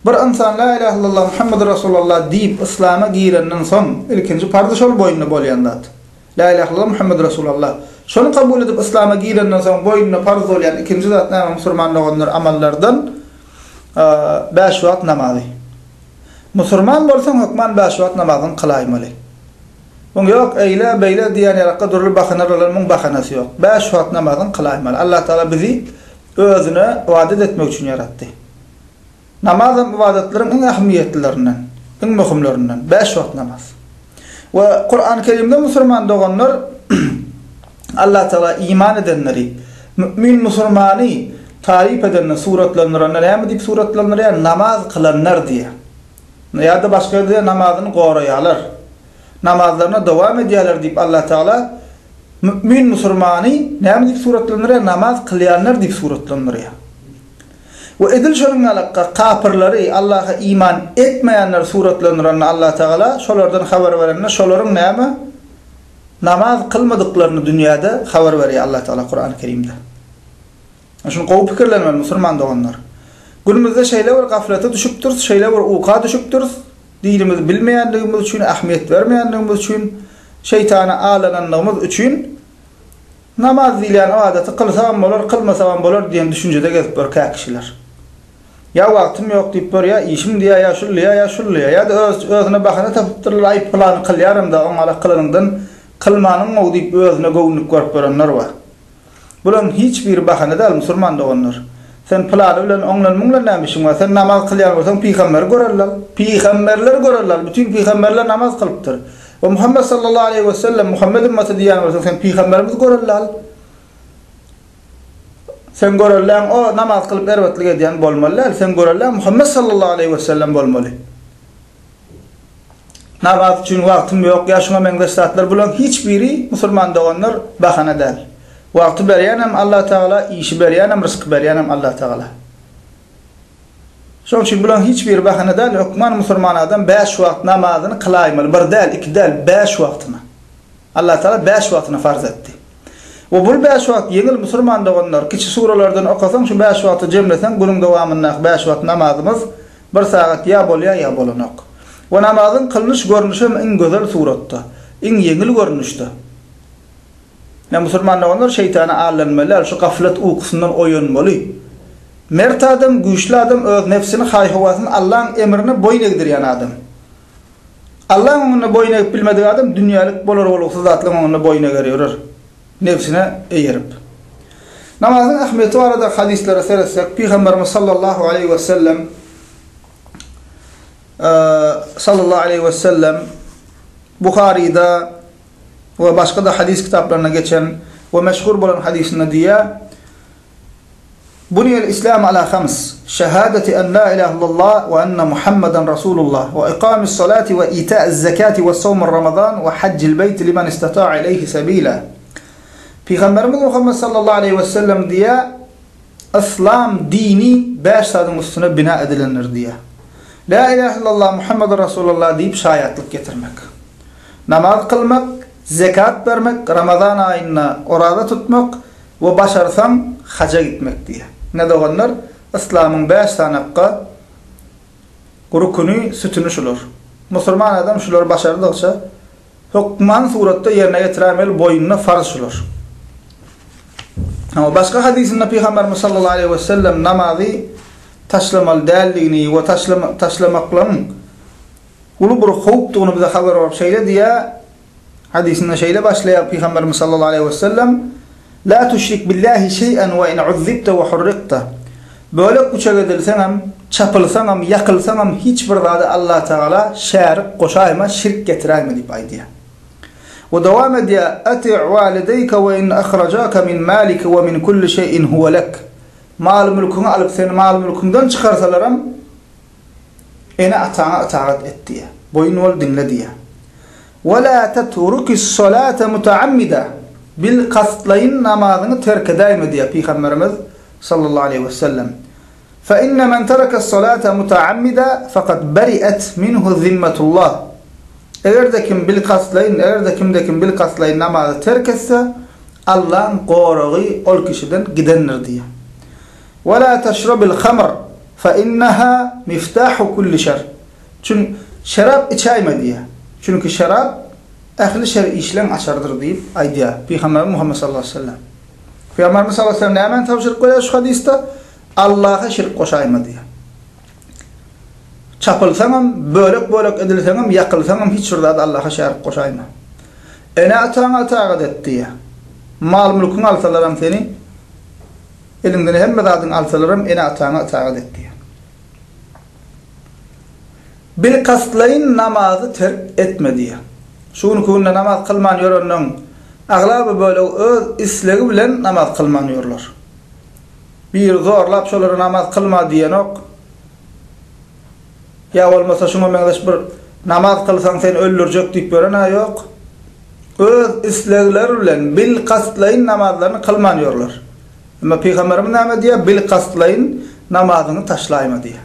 Bir ynsan La ilahe illallah Muhammedur Rasulullah diýip yslama girenden soň ilkinji parzy şol boýnuna bolýan zat. La ilahe illallah Muhammedur Rasulullah. Şony kabul edip yslama girenden soň boýnuna parz bolýan ikinji zat näme musurman doganlar amallardan bäş wagt namazy. Musurman bolsaň hökman bäş wagt namazyňy kylaýmaly. Muň ýok eýle beýle diýen ýalakga dürli bahanalar bilen muň bahanasy ýok. Bäş wagt namazyňy kylaýmaly. Allah Tagala bizi özüne ybadat etmek üçin ýaratdy. Namazam ybadatlaryň iň ähmiýetlilerinden, iň möhümlerinden, bäş wagt namaz. We Kurany Kerimde musurman doganlar Allah Tagala iman edenleri, mümin musurmany taryp edende, suratlandyranda näme diýip suratlandyrýar? Namaz kylanlar diýýär. Ýa-da başga ýerde namazyny goraýarlar. Namazlaryna dowam edýärler diýip Allah Tagala mümin musurmany näme diýip suratlandyrýar? Namaz kylýanlar diýip suratlandyrýar. We edil şonuň ýalakka kapyrlary, Allaha iman etmeýänleri suratlandyranda Allah Tagala şolardan habar berende şolaryň näme? Namaz kylmadyklaryny dünýäde habar berýär Allah Tagala Kurany Kerimde. Şuny gowy pikirlenmeli musulman doganlar. Günümizde şeýle bir gaflete düşüpdiris, şeýle bir uka düşüpdiris, dinimizi bilmeýänligimiz üçin, ähmiýet bermeýänligimiz üçin, şeýtana aldananlygymyz üçin Namaz diýilýän ybadaty kylsagam bolar, kylmasagam bolar diýen düşünjede gezip ýör kä kişiler. Ýa wagtym ýok diýip ýör, ýa işim diýýär, ýa şul diýýär, ýa şul diýýär. Ýa-da öz özüne bahana tapypdyrlar, aý pylany kylýaram-da, oňa-la kylanyňdan kylmanyň gowy diýip özüne göwünlik berip ýörenler bar. Bularyň hiç biri bahana däl, musulman doganlar. Sen pylany bilen, oň bilen, muň bilen näme işiň bar? Sen namaz kylýan bolsaň, pygamberi göreli al. Pygamberleri göreli al. Bütin pygamberler namaz kylypdyr. We Muhammet sallallahu aleýhi we sellem Muhammet ümmaty diýýän bolsaň sen pygamberimizi görelde al. Sen görelläň o namaz kylyp erbetlik edýän bolmaly däl. Sen görelläň Muhammet sallallahu aleýhi we sellem bolmaly. Namaz üçin wagtym ýok ýa şuňa meňzeş zatlar bularyň hiç biri musulman doganlar bahana däl. Wagty berýänem Allah Tagala, işi berýänem, rysky berýänem Allah Tagala. Şonuň üçin bularyň hiç biri bahana däl, hökman musulman adam bäş wagt namazyny kylaýmaly, bir däl, iki däl, bäş wagtyna. Allah Tagala bäş wagtyna farz etdi. We bul bäş wagt ýeňil musulman doganlar, kiçi suralardan okasaň şu bäş wagty jemleseň günüň dowamyndaky bäş wagt namazymyz bir sagat ýa bolýar ýa bolanok. We namazyň kylynyş görnüşem iň gözel suratda, iň ýeňil görnüşde. Ýa musulman doganlar şeýtana aldanmaly däl, şu gaflat ukusyndan oýanmaly. Mert adam, güýçli adam öz nebsini, haý-howasyny Allaň emrine boýun egdirýän adam. Allaň öňünde boýun egip bilmedik adam dünýälik bolar-bolgusyz zatlaryň öňünde boýun eger ýörer. Nebsine eýerip. Namazyň ähmiýeti barada hadyslary seretsek, Pygamberimiz sallallahu aleýhi we sellem sallallahu aleýhi we sellem Buharyda we başga-da hadys kitaplarynda geçen we meşhur bolan hadysynda diýýär, Buniyel İslam ala hams, şehadeti en la ilahe illallah we enne Muhammeden Rasulullah we ikamis salati we ita'z zekati we sawmur Ramazan we haccil beýti limen istata'a ileyhi sebila. Pygamberimiz Muhammed sallallahu aleýhi we sellem diýýär, Yslam dini bäş zadyň üstüne bina edilendir diýýär. La ilahe illallah Muhammedur Rasulullah diýip şaýatlyk getirmek. Namaz kylmak, zekat bermek, Ramazan aýynda oraza tutmak we başarsaň haja gitmek diýýär. Ine doganlar, yslamyň bäş sanakga ruküni, sütüni şular. Musulman adam şulary başardygyça hökman suratda ýerine getiräýmeli boýnuna farz şular. Ama başga hadysynda Pygamberimiz sallallahu aleýhi we sellem namazy taşlamaly däldigini we taşlamaklygyň uly bir howpdugyny bize habar berip şeýle diýýär, hadysynda şeýle başlaýar Pygamberimiz sallallahu aleýhi we sellem, La tuşrik billahi şeý'en we in uzzibte we hurrikte. Bölek-büçek edilseňem, çapylsaňam, ýakylsaňam hiç bir zady Allah Tagala şärik goşaýma, şirk getiräýme diýip aýdýar. We dowam edýär, Ati' walideýke we in ahrajaka min malike we min kulli şeý'in huwe lek. Mal-mülküňi alyp seni mal-mülküňden çykarsalaram, Ene-ataňa ytagat et diýýär. Boýun bol, diňle diýýär. Ve la tetrukis-salate mutaammida. Bilkastlaýyn namazyňy terk edäýme diýýär Pygamberimiz sallallahu aleýhi we sellem. Fe inne men terekes-salate mutaammida fekad beri'et minhu zimmetullah. Eger-de kim bilkastlaýyn, eger-de kimde-kim bilkastlaýyn namazy terk etse, Allaň goragy ol kişiden gidendir diýýär. Ve la teşrobil hamr. Fe inneha miftahu kulli şer. Çün şerap içäýme diýýär. Çünki şerap ähli şer işleň açarydyr diýip aýdýar Pygamberimiz Muhammet sallallahu aleýhi we sellem. Pygamberimiz sallallahu aleýhi we sellem nämäni tabşyryk berýär şu hadysda? Allaha şirk goşaýma diýýär. Çapylsaňam, bölek-bölek edilseňem, ýakylsaňam hiç bir zady Allaha şärik goşaýma. Ene-ataňa ytagat et diýýär. Mal-mülküňi alsalaram seni, eliňden hemme zadyňy alsalaram ene-ataňa ytagat et diýýär. Bilkastlaýyn namazy terk etme diýýär. Şu günki günde namaz kylman ýörenleň aglaba bölegi öz islegi bilen namaz kylman ýörler. Biri zorlap şolara namaz kylma diýenok. Ýa bolmasa şuňa meňzeş bir namaz kylsaň seni öldürjek diýip ýören-ä ýok. Öz islegleri bilen bilkastlaýyn namazlaryny kylman ýörler. Emma Pygamberimiz näme diýýär? Bilkastlaýyn namazyňy taşlaýma diýýär.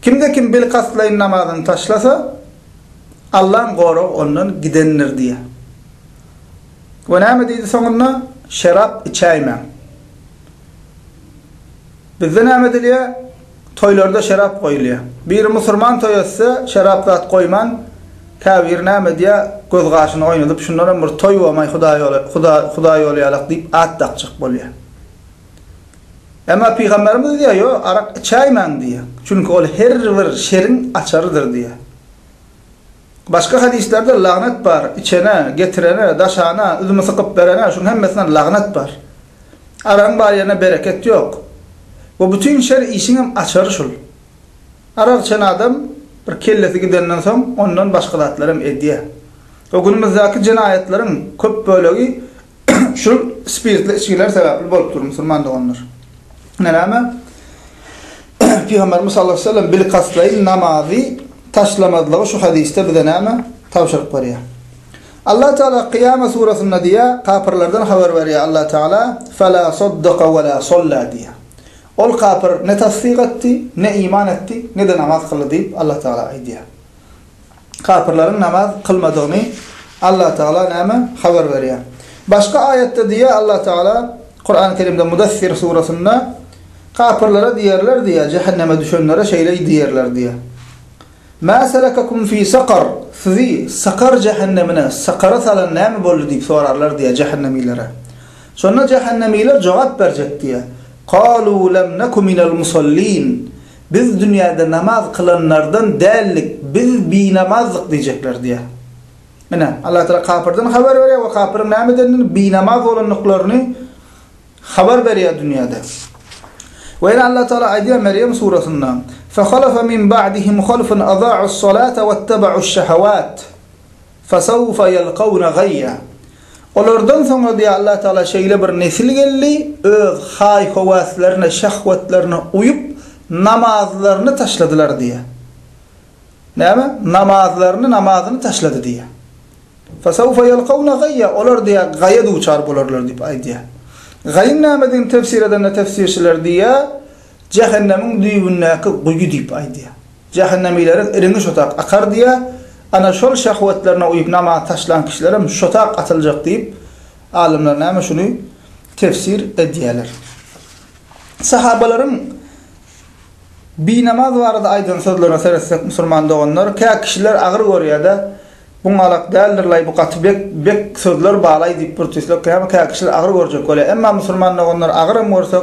Kimde kim bilkastlaýyn namazyny taşlasa, Allaň goragy ondan gidendir diýýär. We näme diýdi soňunda? Şerap içäýmäň. Bizde näme edilýär? Toýlarda şerap goýulýar. Biri musurman toý etse, şerap zat goýman, käbiri näme edýär? Göz-gaşyny oýnadyp, şundanam bir toý bomaý Hudaý ýoly, Huda, Hudaý ýoly ýalak diýip at dakjak bolýar. Emma Pygamberimiz diýýär, ýok, arak içäýmäň diýýär. Çünki ol her bir şeriň açarydyr diýýär. Başga hadyslerde lagnat bar, içene, getirene, daşana, üzümi sykyp berene, şuň hemmesine lagnat bar. Aragyň bar ýerinde bereket ýok. We bütin şer işiňem açary şul. Arak içen adam bir kellesi gidenden soň ondan başga zatlaram edýär. We günümizdäki jenaýatlaryň köp bölegi Şul spirtli içgiler sebäpli bolup dur musulman doganlar. Ine näme? Pygamberimiz sallallahu aleyhi ve sellem bilkastlaýyn namazy taşlamazlygy şu hadysda bize näme tabşyryk berýär. Allah Teala Kyýama surasynda diýýär, kapyrlardan habar berýär Allah Teala, "Fela saddaka we la salla" diýýär. Ol kapyr ne tassyk etdi, ne iman etdi, ne-de namaz kyldy diýip Allah Teala aýdýar. Kapyrlaryň namaz kylmadygyny Allah Tagala näme habar berýär. Başga aýatda diýýär Allah Tagala Kurany Kerimde Mudassir surasynda kapyrlara diýerler diýýär, jähenneme düşenlere şeýle diýerler diýýär. Mä selekakum fi sakar sizi sakar jähennemine, sakara salan näme boldy diýip sorarlar diýýär jähennemilere. Şonda jähennemiler jogap berjek diýýär. Kalu lem neku minel musallin Biz dünýäde namaz kylanlardan däldik, biz binamazdyk diýjekler diýýär. Ine, Allatagala kapyrdan habar berýär we kapyryň näme edendigini, binamaz bolandyklaryny habar berýär dünýäde. We ýene Allatagala aýdýar Merýem surasynda, Fehalefe min ba'dihim halfun adaa'us-salata wattaba'uş-şehawat. Fesawfe ýelkawne gaýýa. Olardan soňra diýýär Allah Tagala şeýle bir nesil geldi, öz haý-höweslerine, şehwetlerine uýup, namazlaryny taşladylar diýýär. Näme? Namazlaryny, namazyny taşlady diýýär. Fesawfe ýelkawne gaýýa. Olar diýýär, gaýa duçar bolarlar diýip aýdýar. Gaýyň nämedigini tefsir edende tefsirçiler diýýär, jähennemiň düýbündäki guýy diýip aýdýar. Jähennemileriň iriňi şotak akar diýýär. Ana şol şehwetlerine uýup namaz taşlan kişilerem şotak atyljak diýip, alymlar näme şuny tefsir edýärler. Sahabalaryň binamaz barada aýdan sözlerine seretsek musulman doganlar, kä kişiler agyr görýär-de, Buňalak däldirlaý bu gaty bek bek sözler balaý diýip bir tüýsli käbir kä kişiler agyr görjek bolýar. Emma musulman doganlar agyram görsek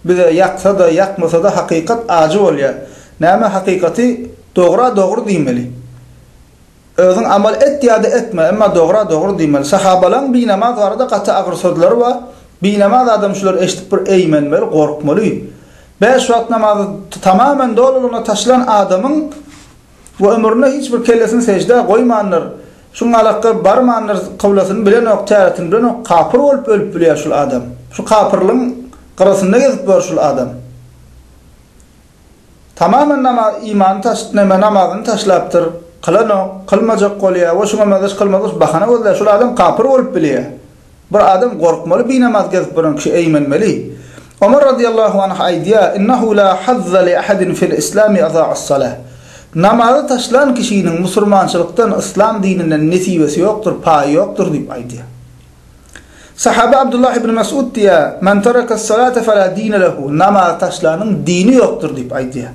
bize ýaksada ýakmasada hakykat ajy bolýar. Näme hakykaty dogra dogry diýmeli. Özüň amal et ýada etme emma dogra dogry diýmeli. Sahabalaň binamaz barada gaty agyr sözleri bar. Binamaz adam şulary eşidip bir eýmenmeli gorkmaly. Bäş wagt namazy tamamen dolulygyna taşlan adamyň We ömründe hiç bir kellesini seždä goýmandyr, şuňalakga barmandyr, kyblasyny bilenok, täretini bilenok, kapyr bolup ölüp bilýär şul adam. Şu kapyrlygyň gyrasynda gezip ýör şul adam. Tamamen namaz, imany taş, neme, namazyny taşlapdyr, kylanok, kylmajak bolýar we şuňa meňzeş kylmazlyk bahana gözleýär. Şul adam kapyr bolup bilýär. Bir adam gorkmaly binamaz gezip ýören kişi eýmenmeli. Omar razyýallahu anh aýdýar, Innehu la hazza li ahadin fil islami aza'us-salah. Namazy taşlan kişiniň musurmançylykdan, yslam dininden nesibesi ýokdur, paýy ýokdur diýip aýdýar. Sahaba Abdullah ibn Mesud diýýär, Men terekas-salate fela dine lehu, Namazy taşlanyň dini ýokdur diýip aýdýar.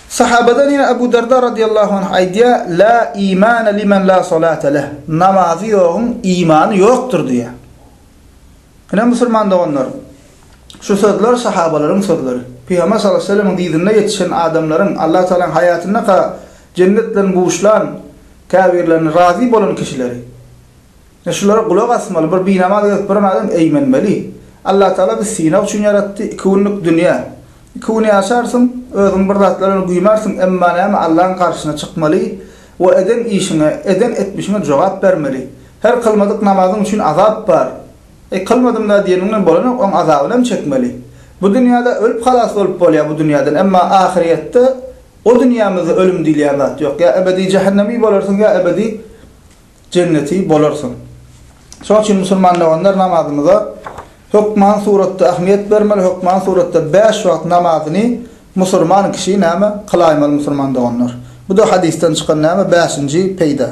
Sahabadan ýene Abu Darda radiyallahu anh aýdýar, La imane limen la salate leh, Namazy ýoguň imany ýokdur diýýär. Ine musulman doganlar, şu sözler sahabalaryň sözleri. Pygamber sallallahu aleyhi ve sellemiň dyzynda ýetişen adamlaryň, Allah Tagalaň haýatyndaka jennet bilen buşlan, käbirlerine razy bolan kişileri. Ine şulara gulak asmaly, bir binamaz gezip duran adam eýmenmeli. Allatagala bizi synag üçin ýaratdy, iki günlük dünýä. Iki gün ýaşarsyň, özüňi bir zatlar bilen güýmärsiň, emma näme Allaň garşyna çykmaly we eden işiňe, eden etmişiňe jogap bermeli. Her kylmadyk namazyň üçin azap bar. Eý kylmadym-da diýeniň bilen bolanok, oň azabyny hem çekmeli. Bu dünýäde ölüp halas bolup bolýar bu dünýäden, emma ahyrýetde o dünýämizde ölüm diýilýän zat ýok. Ýa ebedi jähennemi bolarsyň, ýa ebedi jenneti bolarsyň. Şonuň üçin musulman doganlar namazymyza hökman suratda ähmiýet bermeli, hökman suratda bäş wagt namazyny musurman kişi näme kylaýmaly musurman doganlar. Bu-da hadysdan çykan näme bäşinji peýda.